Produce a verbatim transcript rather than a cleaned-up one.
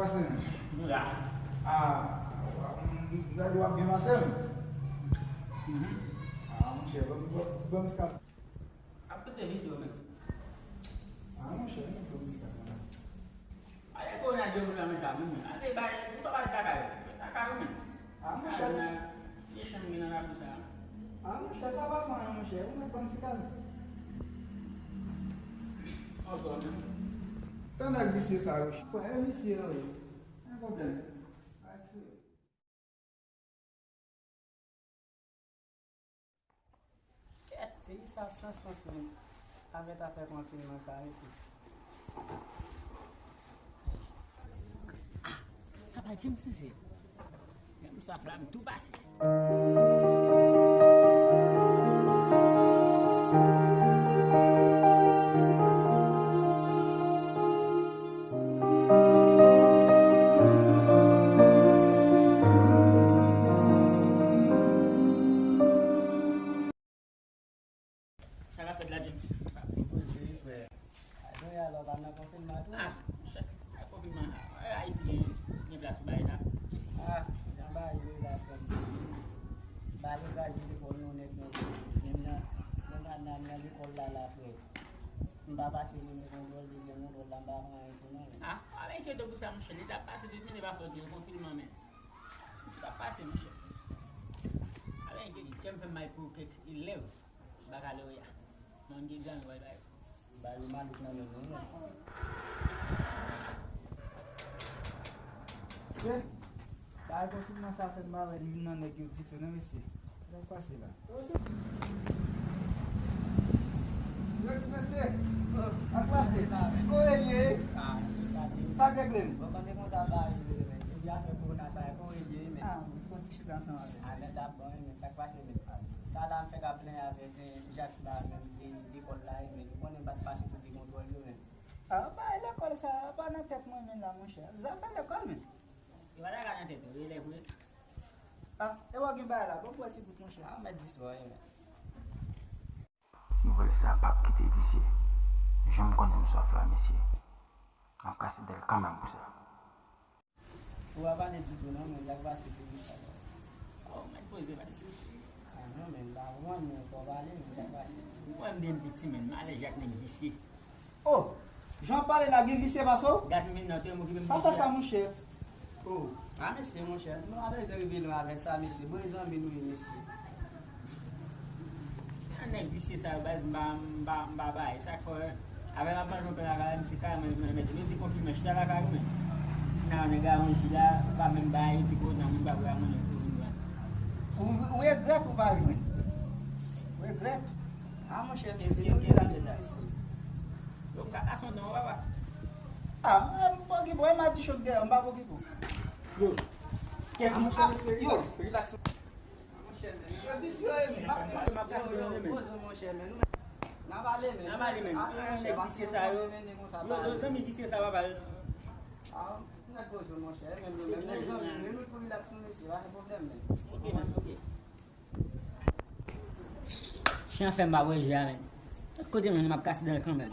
Pase m. Nou la. A, m ta di w ap byen pase m. Mhm. A, monchè, ban m, ban m, ban m ti kal. Ap koute visye w menm. A, monchè, ban m ti kal. Ale kòwona de moun nan men sa, moun. Ale bay, ou sa bay kaka yo. Kaka yo menm. A, monchè. Mechan m gen nan lakou sa. A, monchè, sa pa fè anyen, monchè. Ou mèt ban m ti kal. Ankò menm. Tan nèg visye sa yo. Kwè, e visye yo ye. Pa gen pwoblèm. Kèt, peyi sa san sans menm. Avèk afè konfinman sa, mesye. Sa pa James, mesye. Menm swa flam tou pase. Sa k ap fèt la, James? Poze wi, frè. Kounye a la, w pa nan konfinman tou? A, monchè, a konfinman, a, Ayiti gen, gen plas pou bagay sa. A, jan bagay yo ye la, frè m. Bagay yo kraze lekòl nou nèt, nèt. Menm nan, menm nan, nan, nan lekòl la, la, frè. M pa pase premye kontwòl, dezyèm kontwòl la, m pa fè anyen tou non, men. A, pa enkyete w pou sa, monchè. Li t ap pase tout moun, li pa fè okenn konfinman, men. Li t ap pase, monchè. Pa enkyete, kè m fè m mal pou kèk elèv bakaloreya. Mwen gen egzamen pral ba yo. Ba yo malouk nan men nou, non. Mesye, bagay konfinman sa fè m pa wè youn nan nèg yo ditou, non, mesye. Sa k pase la? Yo di mesye, ak pase, kote l ye? Sa k regle m? Bon, konsa bagay yo ye, men. Depi afè kowona sa, kote l ye, men? A, fò ti chita ansanm avè m. A, men t ap bon, men sa k pase, men? Talè a m fèk ap plenyen avèk, eh, Jak la, menm, de, lekòl la, men, ou konnen m pa t pase tout de kontwòl yo, men. A, bagay lekòl sa, pa nan tèt mwen, men la, monchè. Zafè lekòl, men. E pa ta ka nan tèt ou, elèv ou ye. A, e w gen bagay la, ban m bwè ti gout, monchè. A, mèt distwa, wi, men. Ti vòlè sa p ap kite visye. Jan m konnen m swaf la, mesye. M ap kase dèl kanmenm pou sa. Ou pa pale ditou non, men sa k pase pou ou? O, mèt poze, pa di. A non, men m pa konprann, men fò w pale, men sa k pase? Ou wè m depi m piti, men m alèz ak nèg visye. O! Jan w ap pale la, gen visye pase w? Gad men nan tèm okipe m. Pa fè sa, monchè. O! A, mesye, monchè, nou pa bezwen rive lwen avèk sa, mesye. Bon zanmi nou ye, mesye. An nèg visye sa yo, baz, m pa, m pa, m pa bay. Sa k fè, avè m ap manje yon pè lakay, m se kay mwen, mwen, mwen, mwen di konfinman, chita lakay ou, men. Nan nèg a yon ji la, ou pa menm bay, ou di kòwona, moun pa vle a manje konfinman. Ou, ou regrèt ou pa jwenn. Ou regrèt. A, monchè, mesye, nou gen mesye. Yo, m ka pase yon dan, papa. A, m pa okipe w, e madichon k dèyè w, m pa okipe w. Yo, kèt, monchè, mesye, yo, relax, relax. Yo visye yo ye, men. M ap kase men, men. Poze w, monchè, men. N ap ale, men. N ap ale, men. A, nèg visye sa yo. Yo, yo, zanmi visye sa, papa. A, nèg poze w, monchè, men. Men zanmi, men nou pou relax nou, mesye, pa gen pwoblèm, men. Ok, men, ok. Chen an fè m pa wè jwe a, men. Tout kote, men, m ap kase dan l kanmenm.